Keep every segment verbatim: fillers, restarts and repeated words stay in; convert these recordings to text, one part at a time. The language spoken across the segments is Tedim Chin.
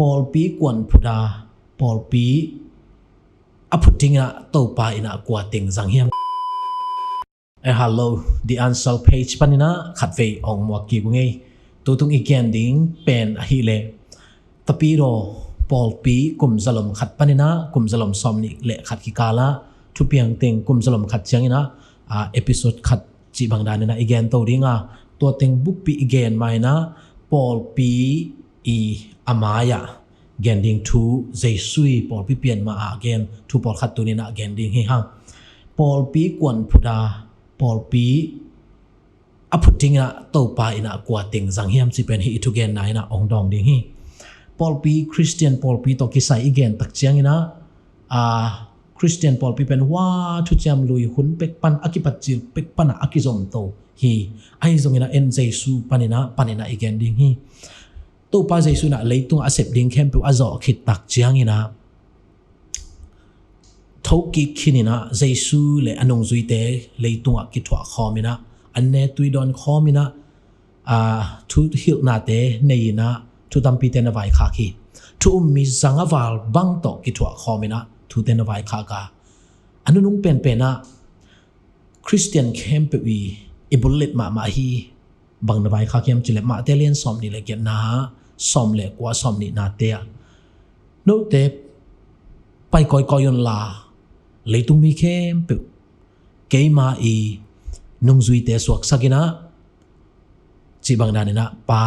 Pawlpi kuan phut a, pawlpi a phut dingin ah Topa in ah kua teng zang hiam? Eh, hello, The Answer Page panin ah khatvei ong muak kik ung ei. Tutung i gen ding pen ahih leh, Tapidaw pawlpi kum zalom khat panin ah kum zalom sawmnih le khat kikal ah, thupiang teng kum zalom khat ciangin ah, ah, episode khat cih bang danin ah i gen to ding a, tua teng buppi i gen ma-in ah pawlpi i a mai-ah gen ding thu, Jesu i pawlpi pian ma-ah gen thu pawlkhat tuni-in ah gen ding hi hang. Pawlpi kuan phut a, pawlpi a phut dingin ah Topa in ah kua teng zang hiam cih pen hih i thugenna in ah ong dawng ding hi. Pawlpi, Khristian pawlpi tawh kisai i gen tak ciangin ah, a, Khristian pawlpi pen hua thuciam lui hun pek pan, a kipat cil pek pan ah a kizom to hi. Ahi zongin ah en Jesu panin ah, panin ah i gen ding hi. Topa Jesu in ah leitungah a sep ding khempeuh a zawh khit tak ciangin ah, thokik khin in ah Jesu le a nungzuite leitungah kithuah khawm in ah, an ne tui dawn khawm in ah, aa, thuhilhnate nei in ah thu tampite na vaikhak hi. Thu um mi zang a val bang tawh kithuah khawm in ah thute na vaikhak a, a nunung penpen ah Khristian khempeuh i, i bullet mahmah hi. Bang na vaikhak hiam cih leh Mate lian sawmnih le giatna, sawm le kua, sawmnihnate ah, note pai kawikawi un la, leitung mi khempeuh keima i nungzuite suaksak in ah, cih bang danin ah Pa,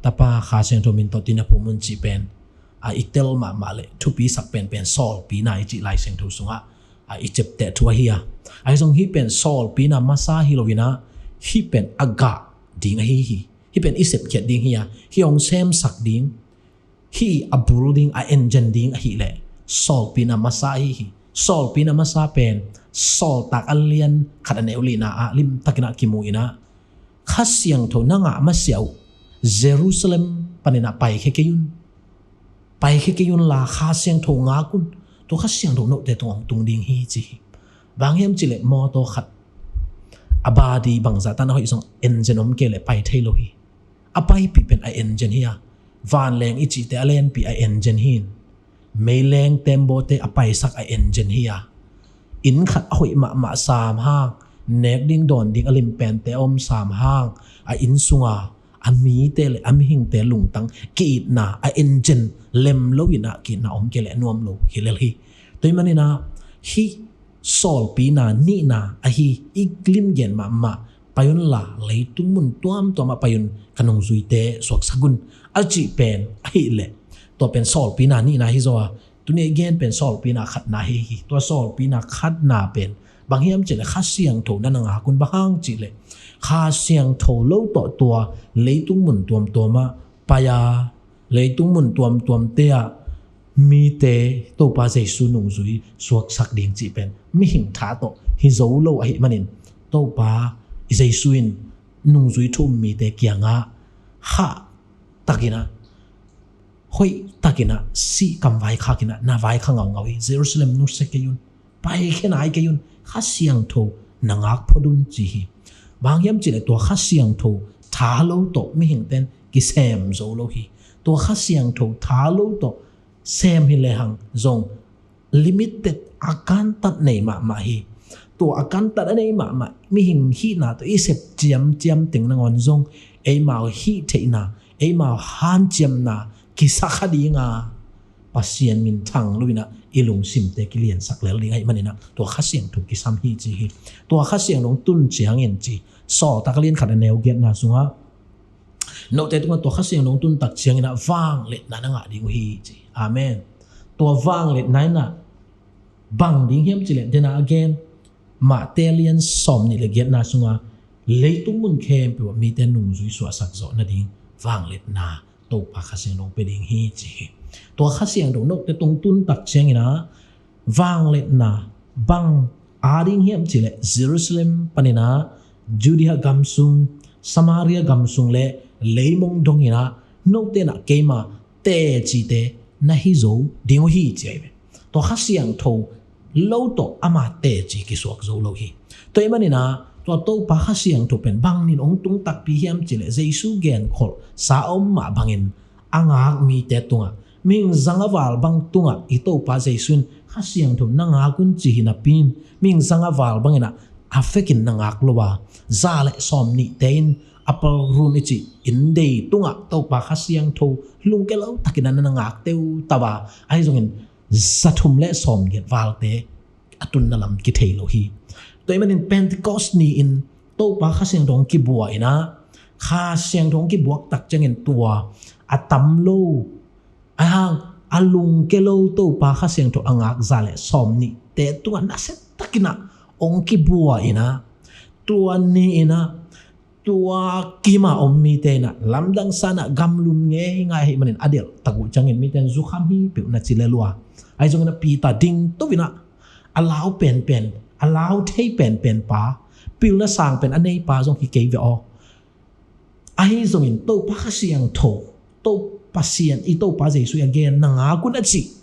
Tapa, Kha Siangtho min tawh tina phum un cih pen, a, i tel mahmah le thupisak penpen sawlpina i cih Lai Siangtho sungah, a, i ciapteh thu ahi a. Ahi zong hih pen sawlpina masa hi lo in ah, hih pen a gah ding ahi hi. Hih pen i sepkhiat ding hi a, hih hong semsak ding, hih a bul ding, a engine ding ahih leh sawlpina masa ahi hi. Sawlpina masa pen Sawltak a lian khat a neu lina ah limtakin ah kimu in ah, Kha Siangtho na ngah masiah uh Jerusalem panin ah paikhia kei un. Paikhia kei un la Kha Siangtho ngak un. Tua Kha Siangtho note tungah hong tung ding hi ci hi. Bang hiam cih leh mawtaw khat a body bangzah tan a hoih zong engine om kei leh pai thei lo hi. A paipih pen a engine hi a, vanleng i cihte a lenpih a engine hi in, meileng tembaw te a paisak a engine hi a, inn khat a hoih mahmah sam hang, nek ding dawn ding a limpente a om sam hang, a inn sunga a mite le a mihingte lungtang ki-itna a engine lem lo in ah ki-itna om kei leh a nuam lo hi lel hi. Tua ahih manin ah hih sawlpina nihna ahi, i lim gen mahmah, pai un la leitung mun tuamtuam ah pai un, ka nungzuite suaksak un, a cih pen ahih leh tua pen sawlpina nihna hi zaw a, tuni a i gen pen sawlpina khatna hi hi. Tua sawlpina khatna pen bang hiam cih leh Kha Siangtho na na ngak un. Bang hang cih leh Kha Siangtho lo tawh tua leitung mun tuamtuam ah pai a, leitung mun tuamtuamte ah mite Topa Jesu nungzui suaksak ding cih pen mihing tha tawh hi zo lo ahih manin, Topa Jesu in nungzui thu um mite kiangah hah takin ah, hoih takin ah, sih kam vaikhak in ah, na vaikhak ngaungau hi. Jerusalem nusia kei un, paikhia nai kei un, Kha Siangtho na ngak phot un ci hi. Bang hiam cih leh tua Kha Siangtho tha lo tawh mihingte'n kisem zo lo hi. Tua Kha Siangtho tha lo tawh sem hi lehang zong limited, a kantat nei mahmah hi. Tua a kantat a nei mahmah mihing hihna tawh i sep ciamciam teng nangawn zong eimau hih theihna, eimau hanciamna kisa kha ding a, Pasian minthang lo in ah i lungsimte kiliansak lel ding ahih manin ah tua Kha Siangtho kisam hi ci hi. Tua Kha Siangtho tun ciangin ci, Sawltak a lian khat a neu giatna sungah, note tungah tua Kha Siangtho tun tak ciangin ah vangliatna na ngah ding uh hi ci. Amen. Tua vangliatna in ah bang ding hiam cih leh, dena a gen, Mate lian sawmnih le giatna sunga leitung mun khempeuh ah mite nungzui suahsak zawh nading vangliatna Topa Kha Siangtho pia ding hi ci hi. Tua Kha Siangtho note tung tun tak ciangin ah vangliatna bang a ding hiam cih leh Jerusalem panin ah Judea gam sung, Samaria gam sung le leimong dongin ah note'n ah keima tecite na hi zo ding uh hi ci ahi ve. Tua Kha Siangtho lo tawh ama teci kisuak zo lo hi. Tua ahih manin ah tua Topa Kha Siangtho pen bang nin hong tung takpi hiam cih leh Jesu genkholhsa a om mah bangin a ngak mite tungah Mihing zanga val bang tungah i Topa Jesu in Kha Siangtho na ngak un ci hi napi in, mihing zanga val bangin ah a vekin na ngak lo a, za le sawm nihte in, upper room i cih inn dei tungah Topa Kha Siangtho lungke lo takin ah na ngak teutau a, ahi zongin za thum le sawm giat valte a tunna lam kithei lo hi. Tua ahih manin Pentecost ni-in Topa Kha Siangtho hong kibua in ah, Kha Siangtho hong kibuak tak ciangin tua a tam lo, a hang a lungke lo Topa Kha Siangtho a ngak za le sawm nihte tungah nasia takin ah hong kibua in ah, tua ni-in ah tua kim a om mite in ah lamdang sa in ah gamlum ngeingai ahih manin a delhtak uh ciangin mite in zukham hi peuh na ci lel uh a, ahi zongin ah Peter ding to in ah a lau penpen, a lau thei penpen pa, pilna sang pen a nei pa zong hi kei ve aw. Ahi zongin Topa Kha Siangtho, Topa Sian, i Topa Jesu a gen na ngak un a cih,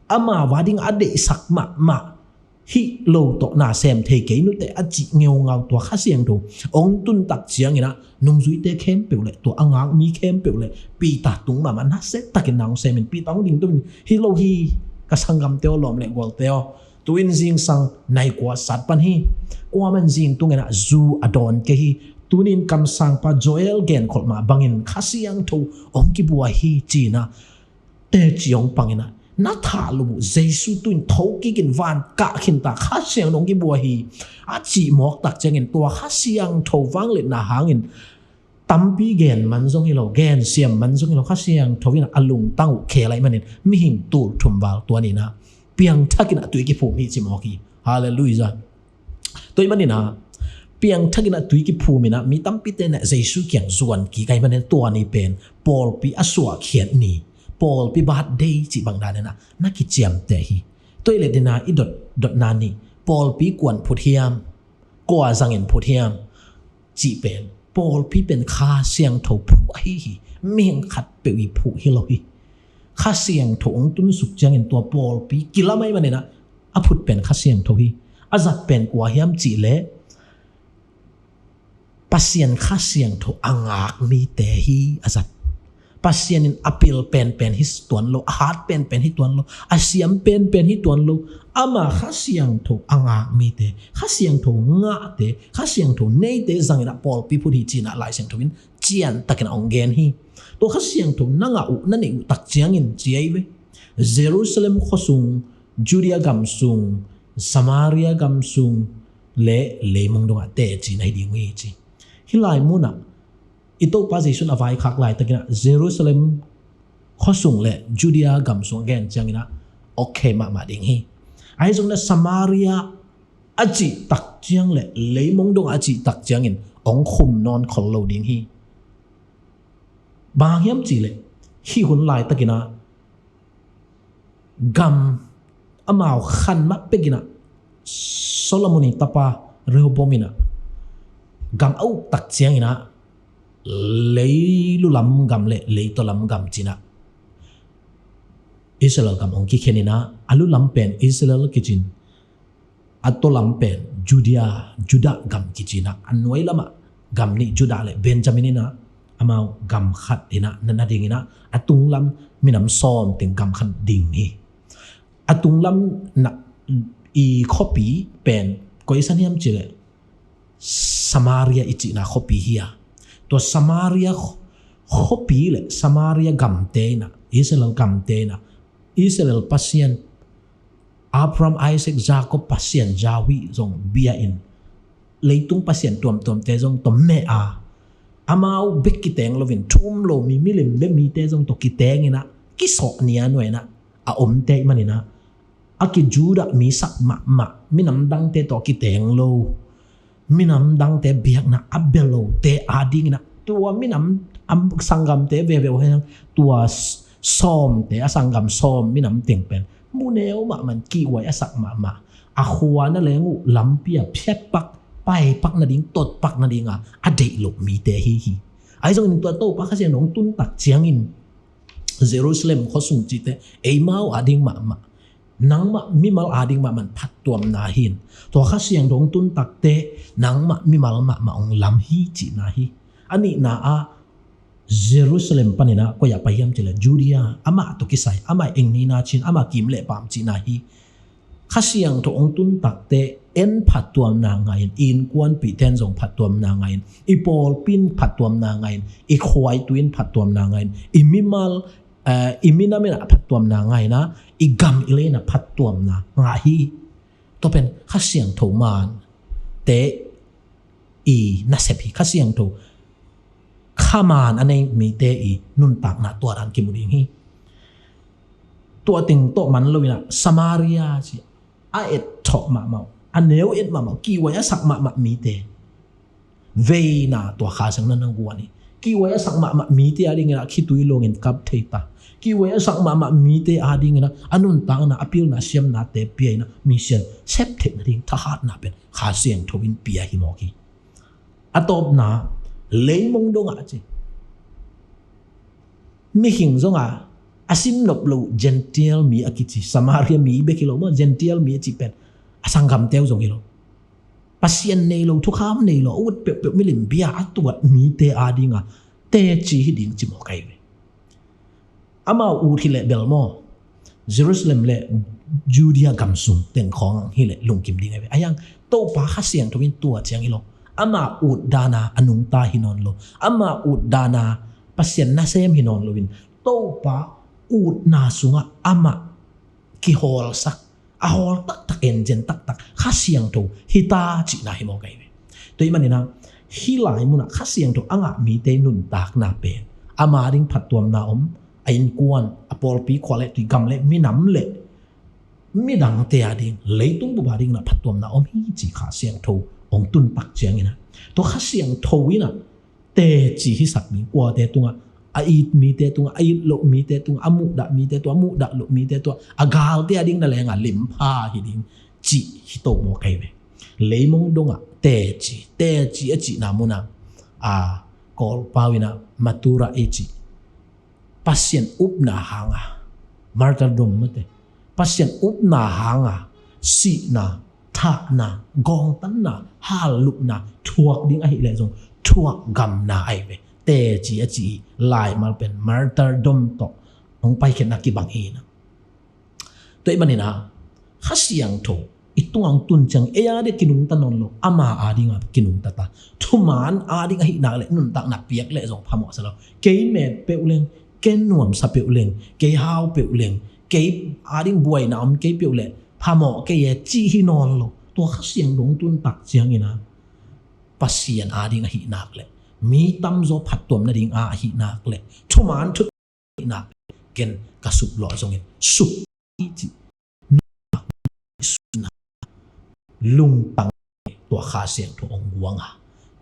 ama va ding a deihsak mahmah hih lo tawh na sem thei kei nute a cih ngeungau tua Kha Siangtho hong tun tak ciangin ah nungzuite khempeuh le tua a ngak mi khempeuh le Peter tung mahmah nasia takin na hong semin Peter hong ding to in, hi lo hi, ka sanggamte aw, lawm le gualte aw, tu-in zingsang nai kua sat pan hi. Kuaman zing tungin ah zu a dawn kei hi. Tuni-in kamsangpa Joel genkholh mah bangin Kha Siangtho hong kibua hi ci-in ah teci hong pang in ah, na thah lo uh Jesu tu-in tho kikin van kah khin ta, Kha Siangtho hong kibua hi a cih mawk tak ciangin tua Kha Siangtho vangliatna hangin tampi gen man zong hi lo, gen siam man zong hi lo, Kha Siangtho in a lungtang uh khel ahih manin mihing tul thum val tua ni-in ah piangthakin a tui kiphum hi ci mawk hi. Halleluiah. Tua ahih manin ah piangthakin a tui kiphum in ah mi tampite in ah Jesu kiang zuan kik ahih manin tua ni pen pawlpi a suahkhiat ni, pawlpi birthday cih bang danin ah na kiciamteh hi. Tua ahih leh dina i dot, dotna ni, pawlpi kuan phut hiam, kua zangin phut hiam cih pen pawlpi pen Kha Siangtho phuh ahi hi. Mihing khatpeuh i phuh hi lo hi. Kha Siangtho hong tunsuk ciangin tua pawlpi kilam ahih manin ah a phut pen Kha Siangtho hi. A zat pen kua hiam cih leh Pasian Kha Siangtho a ngak mite hi a zat. Pasian in a pil penpen hi tuan lo, a hat penpen hi tuan lo, a siam penpen hi tuan lo. Ama Kha Siangtho a ngak mite, Kha Siangtho ngahte, Kha Siangtho neite zangin ah pawlpi phut hi ci-in ah Lai Siangtho in ciantakin ah hong gen hi. Tua Kha Siangtho na ngah uh, na neih uh tak ciangin ci ahi ve, Jerusalem khuasung, Judea gamsung, Samaria gamsung le leimong dongah teci na hi ding uh hi ci. Hih lai munah i Topa Jesu in a vaikhak laitakin ah Jerusalem khuasung le Judea gamsung a gen ciangin ah ok mahmah ding hi. Ahi zongin ah Samaria a cih tak ciang le leimong dongah a cih tak ciangin hong khum nawn khol lo ding hi. Bang hang hiam cih leh hih hun laitakin ah gam amau khan mah pekin ah Solomon i tapa Rehoboam in ah gam a uk tak ciangin ah leilu lam gam le leitaw lam gam ci-in ah Israel gam hong kikhen in ah a lu lam pen Israel kici-in a taw lam pen Judea, Judah gam kici-in ah a nuai lamah gam nih Judah le Benjamin in ah amau gam khat in ah na na ding in ah a tunglam minam sawm teng gam khat ding hi. A tunglam na i khuapi pen koi san hiam cih leh Samaria i cihna khuapi hi a, tua Samaria khuapi le Samaria gamte in ah, Israel gamte in ah Israel Pasian, Abraham, Isaac, Jacob Pasian Yahweh zong bia in leitung pasian tuamtuamte zong tom meh a, amau bek kiteng loin thu um lo mi, milim bek mite zong tawh kiteng in ah kisawh nia nuai in ah a omte ahih manin ah a ki-Judah mi sak mahmah, minam dangte tawh kiteng lo, minam dangte biakna a bia lote adingin ah tua minam a sanggamte veve uh hang tua sawmte a sanggam sawm minam teng pen mu neu mahmah in kihhuai a sak mahmah, a khua na leng uh lampi ah phiatpak, paipak nading, totpak nading a a deih loh mite hi hi. Ahi zongin tua Topa Kha Siangtho hong tun tak ciangin Jerusalem khuasung cihte eimau ading mahmah, nangmah mimal ading mahmah in phattuamna hi in, tua Kha Siangtho hong tun takte nangmah mimal mahmah hong lam hi cihna hi. A nihna ah Jerusalem panin ah koi ah pai hiam cih leh Judea, amah tawh kisai, amah eng nina cih, amah kim le paam cihna hi. Kha Siangtho hong tun takteh en phattuamna ngah in, i innkuanpihte in zong phattuamna ngah in, i pawlpi in phattuamna ngah in, i khuaitu in phattuamna ngah in, i mimal, eh, i minam in ah phattuamna ngah in ah, i gam i lei in ah phattuamna ngah hi. Tua pen Kha Siangtho mante i nasep hi. Kha Siangtho, Kha man a nei mite i nuntakna tua dan kimu ding hi. Tua teng tawh man lo in ah Samaria ci a et thawh mahmah uh, a neu et mahmah uh, kihuai a sak mahmah mite veina tua Kha Siangtho in ah guan hi. Kihuai a sak mahmah mite adingin ah khitui luangin kap thei ta. Kihuai a sak mahmah mite adingin ah a nuntakna, a pilna, siamnate pia in ah mission sep theihna ding thahatna pen Kha Siangtho in pia hi mawk hi. A tawpna, leimong dongah ci, mihing zongah a simnop lo Gentile mi a kici, Samaria mi bek hi lo maw, Gentile mi a cih pen a sanggamte uh zong hi lo. Pasian nei lo, thukham nei lo, a ut peuhpeuh, milim bia a tuat mite adinga teci hi ding ci mawk ahi ve. Amau ut hileh bel maw, Jerusalem le Judea gam sung teng khawng hileh lungkim ding ahi ve. Ahi hang Topa Kha Siangtho in tua ciang hi lo, ama ut dana a nungta hi nawn lo. Ama ut dana Pasian nasem hi nawn loin, Topa utna sungah amah kihawlsak, a hawl taktak, en zen taktak Kha Siangtho hi ta cihna hi mawk ahi ve. Tua ahih manin ah hih lai munah Kha Siangtho a ngah mite nuntakna pen ama ding phattuamna om, a innkuan, a pawlpi, khua le tui, gam le minam le midangte ading, leitung bup adingin ah phattuamna om hi ci Kha Siangtho hong tun tak ciangin ah, tua Kha Siangtho in ah teci hisak ding, kuate tungah, a it mite tungah, a it loh mite tungah, a muhdah mite tungah, a muhdah loh mite tungah, a galte ading na lengah limpha hi ding cih hi to mawk ahi ve. Leimong dongah teci, teci a cihna munah, a, Kawlpau in ah martyr i cih, Pasian upna hanga, martyrdom mate, Pasian upna hanga sihna, thahna, gawngtanna, hallupna thuak ding ahih leh zong thuak gamna ahi ve. Teci a cih hi, laimal pen martyrdom tawh hong paikhiatna kibang hi na. Tua ahih manin ah Kha Siangtho i tungah hong tun ciang ei ading kinungta nawn lo, ama adingah kinungta ta. Thuman ading ahih nak leh nuntakna piak leh zong phamawh sa lo. Kei met peuh leng, kei nuamsa peuh leng, kei hau peuh leng, kei ading buaina om kei peuh leh phamawh kei e cih hi nawn lo. Tua Kha Siangtho hong tun tak ciangin ah Pasian ading ahih nak leh, mi tamzaw phattuam nading a ahih nak leh, thuman thu ahih nak leh, ken ka suplawh zongin sup cih lungtang tua Kha Siangtho hong guang a,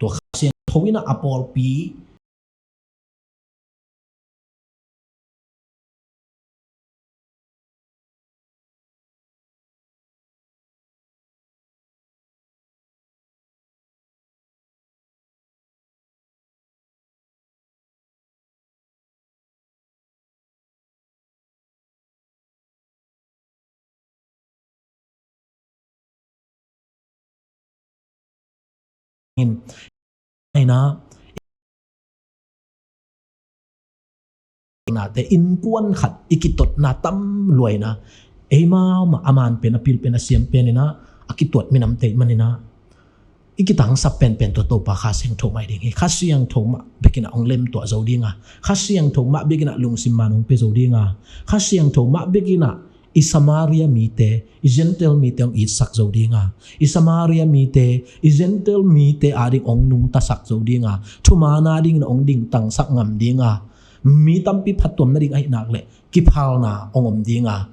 tua Kha Siangtho in ah a pawlpi in, aina, nate innkuan khat i kitotna tam luaina, eimau mah a man pen, a pil pen, a siam pen in ah, a kituat minamte ahih manin ah, i kitangsap penpen tua Topa Kha Siangtho mah hi ding hi. Kha Siangtho mah bek in ah hong lemtuah zo ding a, Kha Siangtho mah bek in ah lungsim man hong pia zo ding a, Kha Siangtho mah bek in ah i Samaria mite, i Gentile mite hong itsak zo ding a, i Samaria mite, i Gentile mite ading hong nungtasak zo ding a, thuman adingin hong dingtangsak ngam ding a, mi tampi phattuam nading ahih nak leh kiphalna hong om ding a,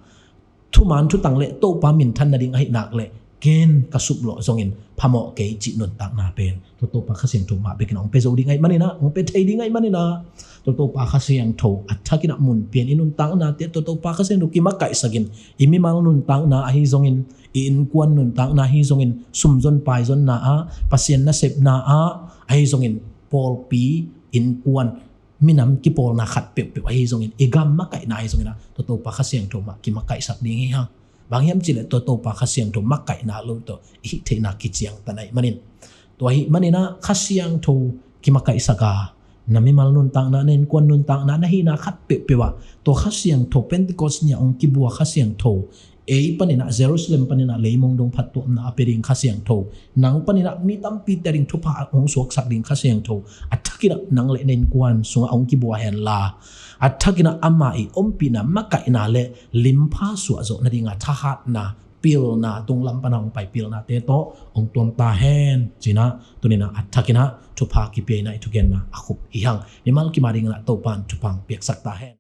thuman thutang le Topa minthan nading ahih nak leh ken ka suplawh zongin phamawh kei cih nuntakna pen tua Topa Kha Siangtho mah bek in ah hong pia zo ding ahih manin ah, hong pia thei ding ahih manin ah, tua Topa Kha Siangtho a thak in ah mun pia in, i nuntaknate tua Topa Kha Siangtho kimakaihsak in, i mimal nuntakna ahi zongin, i innkuan nuntakna ahi zongin, sumzon paizonna ah, Pasian nasepna ah ahi zongin, pawlpi, innkuan, minam kipawlna khat peuhpeuh ahi zongin, i gam makaihna ahi zongin ah, tua Topa Kha Siangtho mah kimakaihsak ding hi hang. Bang hiam cih leh tua Topa Kha Siangtho makaihna lo tawh i hih theihna kiciangtan ahih manin. Tua ahih manin ah Kha Siangtho kimakaihsak a, Na mimal nuntakna, na innkuan nuntakna, na hihna khat peuhpeuh ah tua Kha Siangtho, Pentecost ni-a hong kibua Kha Siangtho, ei panin ah, Jerusalem panin ah leimong dong phattuamna a pia ding Kha Siangtho, nang panin ah mi tampi te ding thupha hong suaksak ding Kha Siangtho, a thakin ah nang le na innkuan sungah hong kibua henla, a thakin ah ama i ompihna, makaihna le limpha suah zawh nading a thahatna, pilna, tunglam pan a hong pai pilnate tawh hong tuam ta hen. Ci-in ah tuni-in ah a thakin ah thupha kipia in ah i thugenna a khup hi hang. Mimal kim a dingin ah Topa'n thupha hong piaksak ta hen.